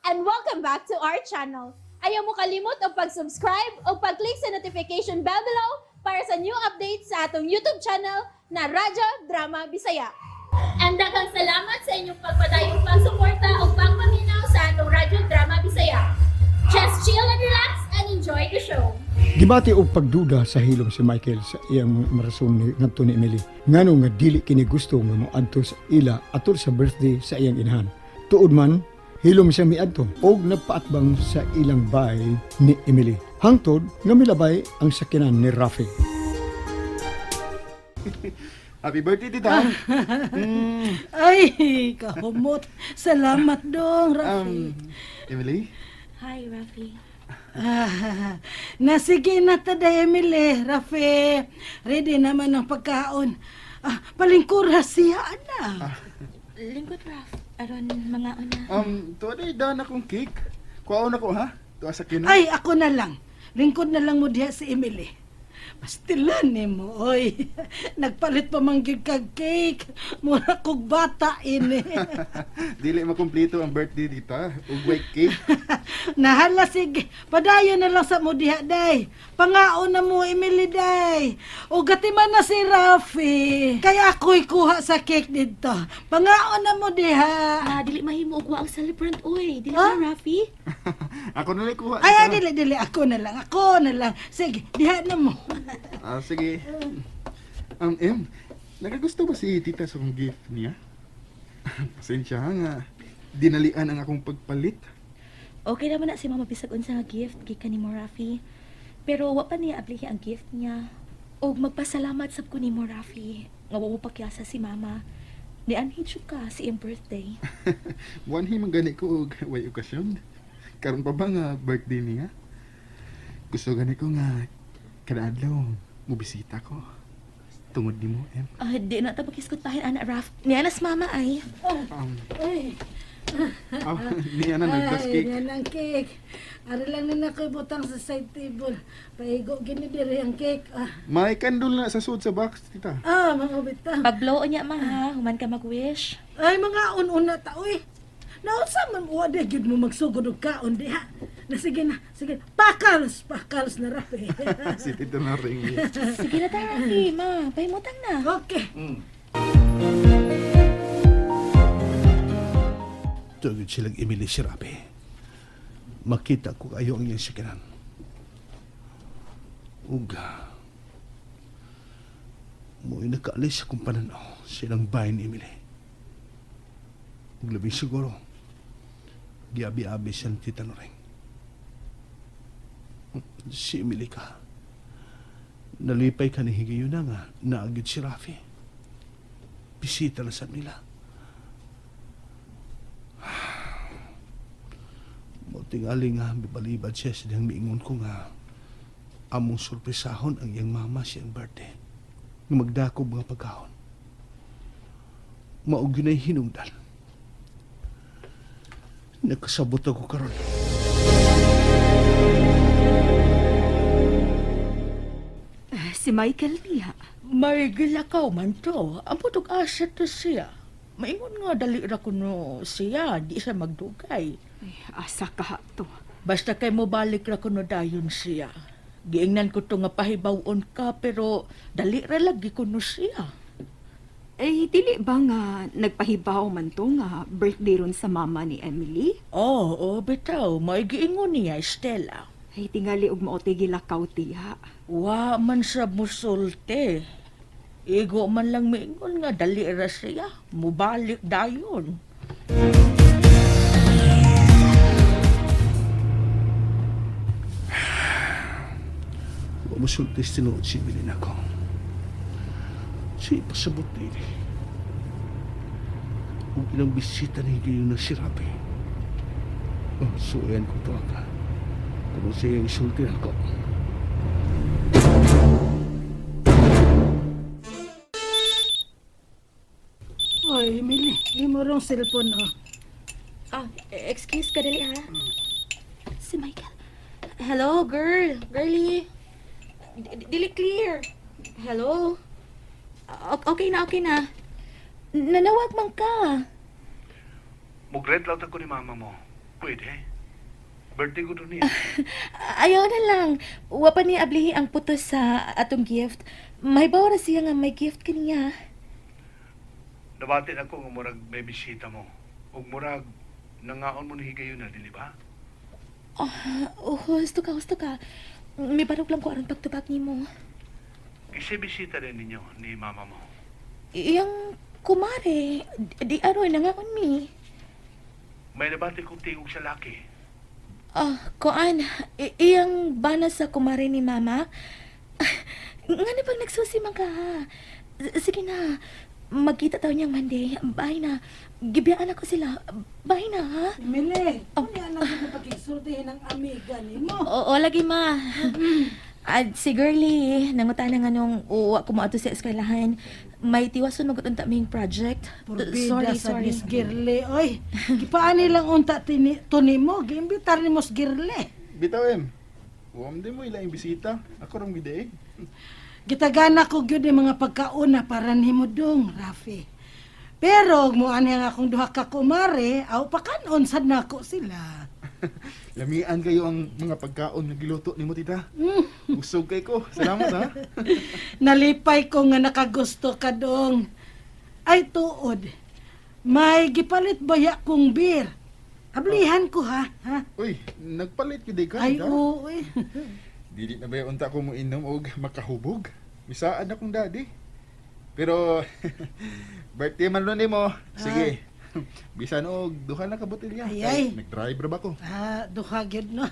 And welcome back to our channel. Ayaw mo kalimot og pag-subscribe o pag-click sa notification bell below para sa new updates sa atong YouTube channel na Radyo Drama Bisaya. And daghang salamat sa inyong pagpadayong pagsuporta o pagpaminaw sa atong Radyo Drama Bisaya. Just chill and relax and enjoy the show. Gibati og pagduda sa hilom si Michael sa iyang marason ni ngadto ni Emily. Ngano nga dili kini gusto nga moadto sa ila atol sa birthday sa iyang inahan. Tuod man, hilom siya miadto og nagpaatbang sa ilang bay ni Emily. Hangtod nga milabay ang sakyanan ni Rafi. Happy birthday, tita. Ay, kahumot. Salamat dong, Rafi. Emily? Hi, Rafi. Ah, nasige na ta day, Emily. Rafi, ready naman ang pagkaon. Ah, palingkura siya, ana. Lingkod, Raf. Aron mga una. Tuwa na daan akong cake. Kuwaon ako, ha? Tuwa sa kino. Ay, ako na lang. Lingkod na lang mo diha si Emily. Pastilan ni mo, oy. Nagpalit pa man gyud kag cake. Mura kog bata ini. Dili makumplito ang birthday, tita. Ug white cake. Nahala, sige. Padayon na lang sa mo diha, day. Pangaon na mo, Emily, day. O gatiman na si Rafi. Kaya ako'y kuha sa cake dito. Pangaon na mo diha. Ah, dili mahimo og wa ang celebrant oy. Dili Ah? ba, Rafi? Ako na lang kuha. Ay, ay, tita. dili, dili. Ako na lang. Ako na lang. Sige, diha na mo. Ah, sige. Em, nakagusto ba si tita sa akong gift niya? Pasensya ha nga. Dinalian ang akong pagpalit. Okay naman na si Mama bisag unsa nga gift gikan nimo, Rafi. Pero wa pa niya ablihi ang gift niya. Og magpasalamat sab ko nimo, Rafi, nga wa mo pakyasa si Mama. Nianhin jud ka sa iyang birthday. Buwan man gani ko og way okasyon. Karon pa ba nga birthday niya? Gusto gani ko nga kada adlaw mobisita ko. Tungod nimo, Em. Ah, di na ta pakiskutahin ana, Raf. Niana si Mama ay. Ay, Oh, niya na nagdas ay, cake. yan ang cake. Ari lang na ako'y butang sa side table. Paigo gini diri ang cake. Ah, May candle na sa sud sa box, tita. ah mga ubita. Pag-blow niya ma ha, human ka mag-wish. Ay, mga un-una ta, uy. Naunsa man wa di gyud mo magsugod og kaon diha. Na sige na, sige. Pakals, pakals na Rafi. Si tita na ring. Sige na ta, Rafi, ma. Pahimutang na. Okay. Tugod silang Emily si Rabi. Makita ko kayo ang iyang sikaran. Ug mo'y nakaalis akong pananaw silang bahay ni Emily. Ug labi siguro, giabi-abi siyang tita Noreng. Si Emily ka. Nalipay ka ni Higayon na nga naagid si Rafi. Bisita na sa nila. Motingali nga, mibalibad siya sa diyang miingon ko nga among surpresahon ang iyang mama siyang birthday. Nga magdakop mga pagkaon. Maog yun ay hinungdan. Nakasabot ako karon. Si Michael niya. May gilakaw man to. Ang putog asa to siya. Maingon nga dali ra kuno siya, di siya magdugay. Ay, asa ka to. Basta kay mo balik ra kuno dayon siya. Giingnan ko to nga pahibawon ka pero dali ra lagi kuno siya. Eh, dili ba nga nagpahibaw man to nga birthday ron sa mama ni Emily? Oo, oh, bitaw, may giingon niya Stella. Ay, tingali og maote gilakaw tiya. Wa man sa musulte. Igo man lang miingon nga dali ra siya, mubalik dayon. Wa mo sultis tinuod si Emily nako. Siya ipasabot nini. Ug ilang bisita ni Higayon na si Rabi. Oh, suwayan ko to ka. Kung siya yung isulti ako. Oy, Emily, imo rong cellphone oh. Ah, excuse ka dali ha. Si Michael. Hello, girl. Girlie. Dili clear. Hello. Okay na, okay na. Nanawag man ka. Mug-red out ako ni mama mo. Pwede. Birthday ko doon niya. Ayaw na lang. Wa pa niya ablihi ang putos sa atong gift. May ra siya nga may gift kaniya. Nabati na ko nga murag may bisita mo. Ug murag nangaon mo ni higayon na, dili ba? Ah, oh, husto ka, husto ka. May barog lang ko aron pagtubag nimo. Kasi bisita din ninyo ni mama mo. Iyang kumare, di aron nangaon mi. May nabati kong tingog sa laki. Ah, kuan, iyang bana sa kumare ni mama. Ah, ngano pag nagsusi man ka? Ha? Sige na. Magkita tayo niyang Monday. Bye na. Gibiyaan ako sila. Bye na, ha? Emily, oh. Ano lang na pagkisultihin ang amiga nimo? Oo, lagi ma. At si Girlie, nangutan na nga nung uwa ko mo ato sa eskwelahan. May tiwason mag-unta ming project. Purbida Sorry, sa sorry. Miss Girlie, oy. Gipaani lang unta tini, to nimo, giimbitar nimo sa Girlie. Bitaw, em. Huwag din mo ilang bisita. Ako rong gide eh. Gitagana ko gyud ni mga pagkauna para nimo dong, Rafi. Pero og mo ani ang akong duha ka kumare, aw pakanon sad nako sila. Lamian kayo ang mga pagkaon nga giluto nimo, tita. Busog kay ko. Salamat ha. Nalipay ko nga nakagusto ka dong. Ay tuod. May gipalit baya kong beer. Ablihan ko ha, ha? Uy, nagpalit gyud ka, Ay tita. oo eh. Dili na ba yung unta ko mo inom og makahubog? Misaan akong daddy. Pero birthday man ron nimo. Sige. Bisan og duha na ka botelya. Ay, ay. Nag-drive ra ba ko? Ah, duha gyud no.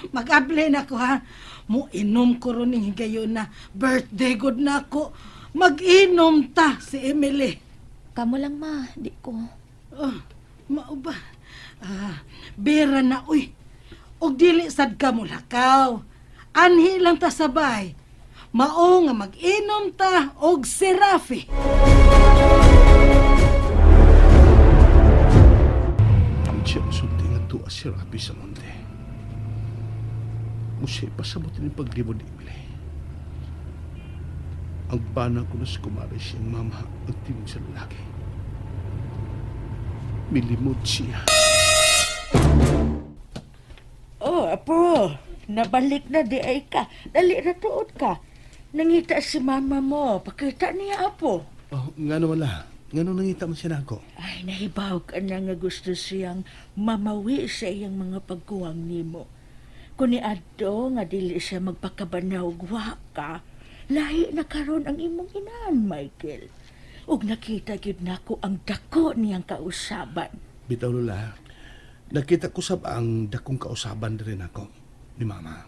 Mag-abli na ko ha. Mo inom ko ron ning higayon na birthday good na ako. Mag-inom ta si Emily. Kamo lang ma, di ko. Oh, mao ba? Ah, bera na uy. Og dili sad ka mulakaw. Anhi lang ta sabay. Mao nga mag-inom ta og si Rafi. Siya musulti nga tuwa si Rapi sa monte. Musya pasabot ni paglibod ni Emily. Ang bana ko na sa kumare siyang mama ang tingog sa lalaki. Milimod siya. Oh, apo, nabalik na di ay ka. Dali ra tuod ka. Nangita si mama mo. Pakita niya, apo. Oh, nga na wala. Nga nung nangita mo siya nako. Ay, nahibaw ka na nga gusto siyang mamawi sa iyang mga pagkuwang nimo. Kung ni adto nga dili siya magpakabanaw wa ka, lahi na karon ang imong inahan, Michael. Ug nakita gyud nako ang dako niyang kausaban. Bitaw Lola, nakita ko sab ang dakong kausaban rin ako ni mama.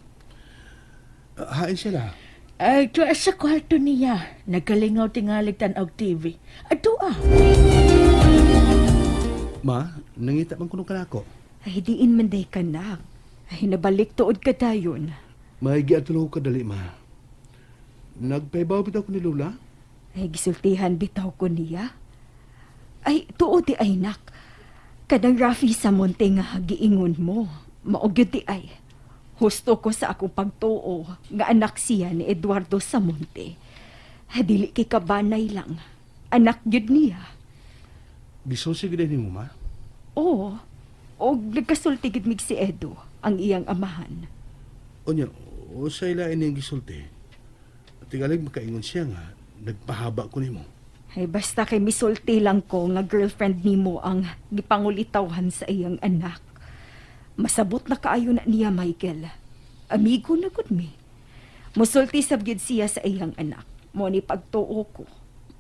Ah, hain sila. Ay, tuwa sa kwarto niya. Nagalingaw tingalig tan-og TV. Ato ah. Ma, nangita man kuno kanako. Ay, diin man day ka nak. Ay, nabalik tuod ka dayon. Maigi at tulog ka dali, ma. Nagpaibaw bitaw ko ni Lola. Ay, gisultihan bitaw ko niya. Ay, tuod di ay nak. Kanang Rafi sa monte nga giingon mo. Mao gyud di ay. Husto ko sa akong pagtuo nga anak siya ni Eduardo Samonte. Dili kay kabanay lang. Anak gyud niya. Gisulsi gid ni mo, ma. Oo. Og nagkasulti gid mig si Edo, ang iyang amahan. Unya, usay lain niyang gisulti. Tigalig makaingon siya nga, nagpahaba ko nimo. Ay basta kay misulti lang ko nga girlfriend nimo ang gipangulitawhan sa iyang anak. Masabot na kaayo na niya, Michael. Amigo na gud mi. Musulti sab gyud siya sa iyang anak. Mo ni pagtuo ko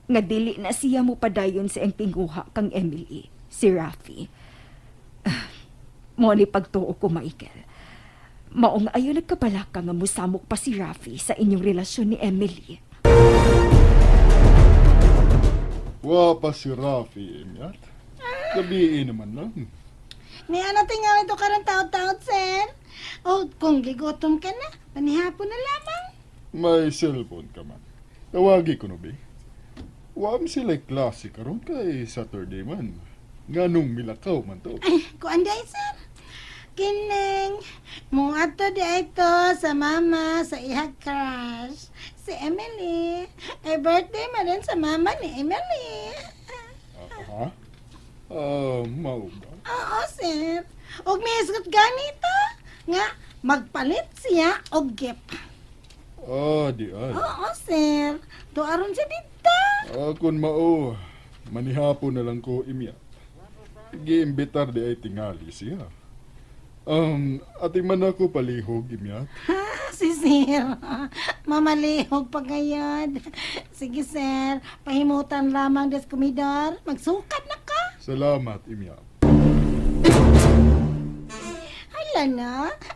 nga dili na siya mo padayon sa iyang tinguha kang Emily, si Rafi. Ah, mo ni pagtuo ko, Michael. Mao nga ayo nagkabalaka nga musamok pa si Rafi sa inyong relasyon ni Emily. Wa pa si Rafi, Emyat. Gabi naman lang. Ni ano tingali to karon taod-taod, sir? O kung gigutom ka na, panihapon na lamang. May cellphone ka man. Tawagi ko no, be. Wa man sila klase karon kay Saturday man. Nganong milakaw man to. Ay, kuan di ay, sir. Kining, muadto di ay to sa mama sa ihag crush. Si Emily. Ay birthday man rin sa mama ni Emily. Ah, ha? Ah, mao ba? Oo, sir. Og mihisgot ganito nga magpalit siya og gift. Ah, di ay. Oo, sir. Tuaron siya dito. Ah, kun mao, manihapon na lang ko imya. Giimbitar di ay tingali siya. Ating man ako palihog imya. Si sir. Mamalihog pa ngayon. Sige, sir. Pahimutan lamang des komidor. Magsukat na ka. Salamat imya. Ala na,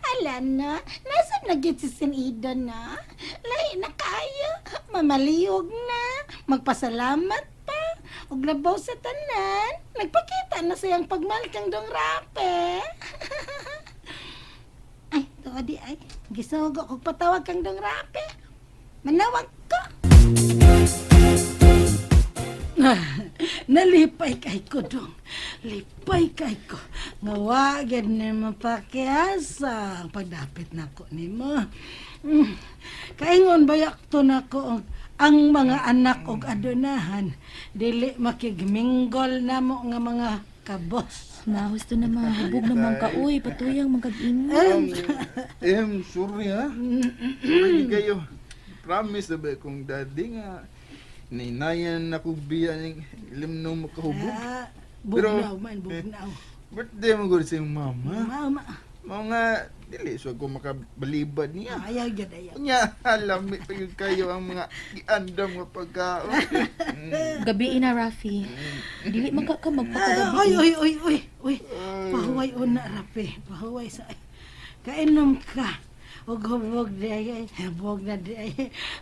ala na. Nasa na gyud si Sin Ida na? Lahi na kaayo. Mamalihog na. Magpasalamat pa. Ug labaw sa tanan. Nagpakita na siyang pagmahal kang Dong Rape. Ay, tuwa di ay. Gisugo kog patawag kang Dong Rape. Manawag ko. Nalipay kay ko dong. Lipay kay ko. Nga wa gyud ni mapakiasa ang pagdapit nako nimo. Kaingon bayak to nako ang mga anak og adunahan dili makigminggol namo nga mga kabos. Ma, husto na ma. Hubog naman ka, uy. Patuyang magkag-imo. Em, sorry ha. Sorry kayo. Promise na ba kung daddy nga ninayan na kong biya ng ilim no makahubog. Ah, Pero- bugnaw man, bugnaw. Birthday mo gud sa iyong mama. Mama, Mao nga dili so ko makabalibad niya. ayaw gyud ayaw. Nya, lamit pa gyud kayo ang mga giandam nga pagkaon. Gabi na, Rafi. Dili man ka magpakagabi. Ay, oy, oy, oy, oy. Pahuway una, Rapi. Pahuway sa... Kainom ka. Ug hubog di ay, hubog na di ay.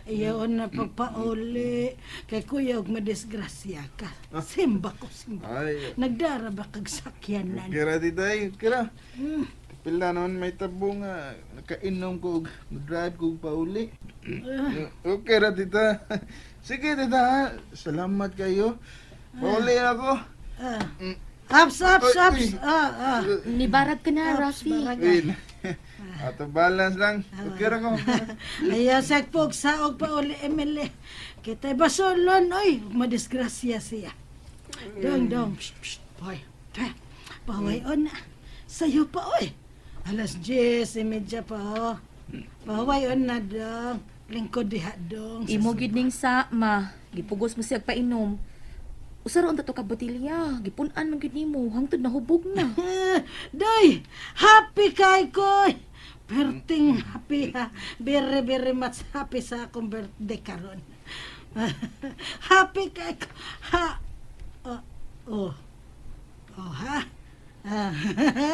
Ayaw na pagpauli. Kay kuya, ug madisgrasya ka. Simba ko, simba. Ay, Nagdara ba kag sakyanan? kira di tay, kira. Pila naman may tabo nga nakainom ko og drive ko og pauli. Okay ra tita. Sige tita, ha. Salamat kayo. Pauli na ako. Ah. Ups, ups, Ay, ups. uy. Ah, ah. Nibarag ka na, Ups, Rafi. barag. Wait. Ato balance lang. Okay ra ko. Ayaw sa pog saog pa uli, Emily. Kita'y basolon, oy. Madisgrasya siya. Dong, dong. Psst, psst, boy. Twe, pahuway on na. Sayo pa, oy. 10:30 pa, oh. Pahuway on na, dong. Lingkod diha, dong. Sa Imo gyud ning sa, ma. Gipugos mo siya painom. Usa ra unta to ka botilya. Gipun-an man gyud nimo hangtod nahubog na. Eh, Day, happy kay ko. Perting happy ha. Very, very much happy sa akong birthday karon. Happy kay ko. Ha. Oh, oh. Oh, ha. Ah,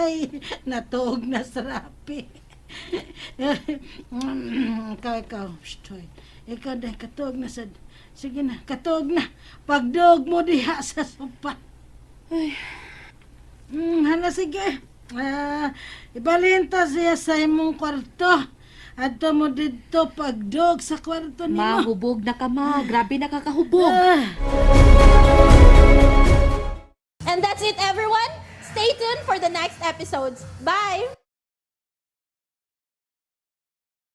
ay, natuog na sa rapi. Ikaw, ikaw. Shh, hoy. Ikaw, day, katuog na sa... Sige na, katuog na. Pagdog mo diha sa sopa. Ay. Hala sige. Ah, ibalhin ta siya sa imong kwarto. Adto mo didto pagdog sa kwarto nimo. Ma, hubog na ka, ma. Grabe na kakahubog. Ah. And that's it, everyone. Stay tuned for the next episodes. Bye!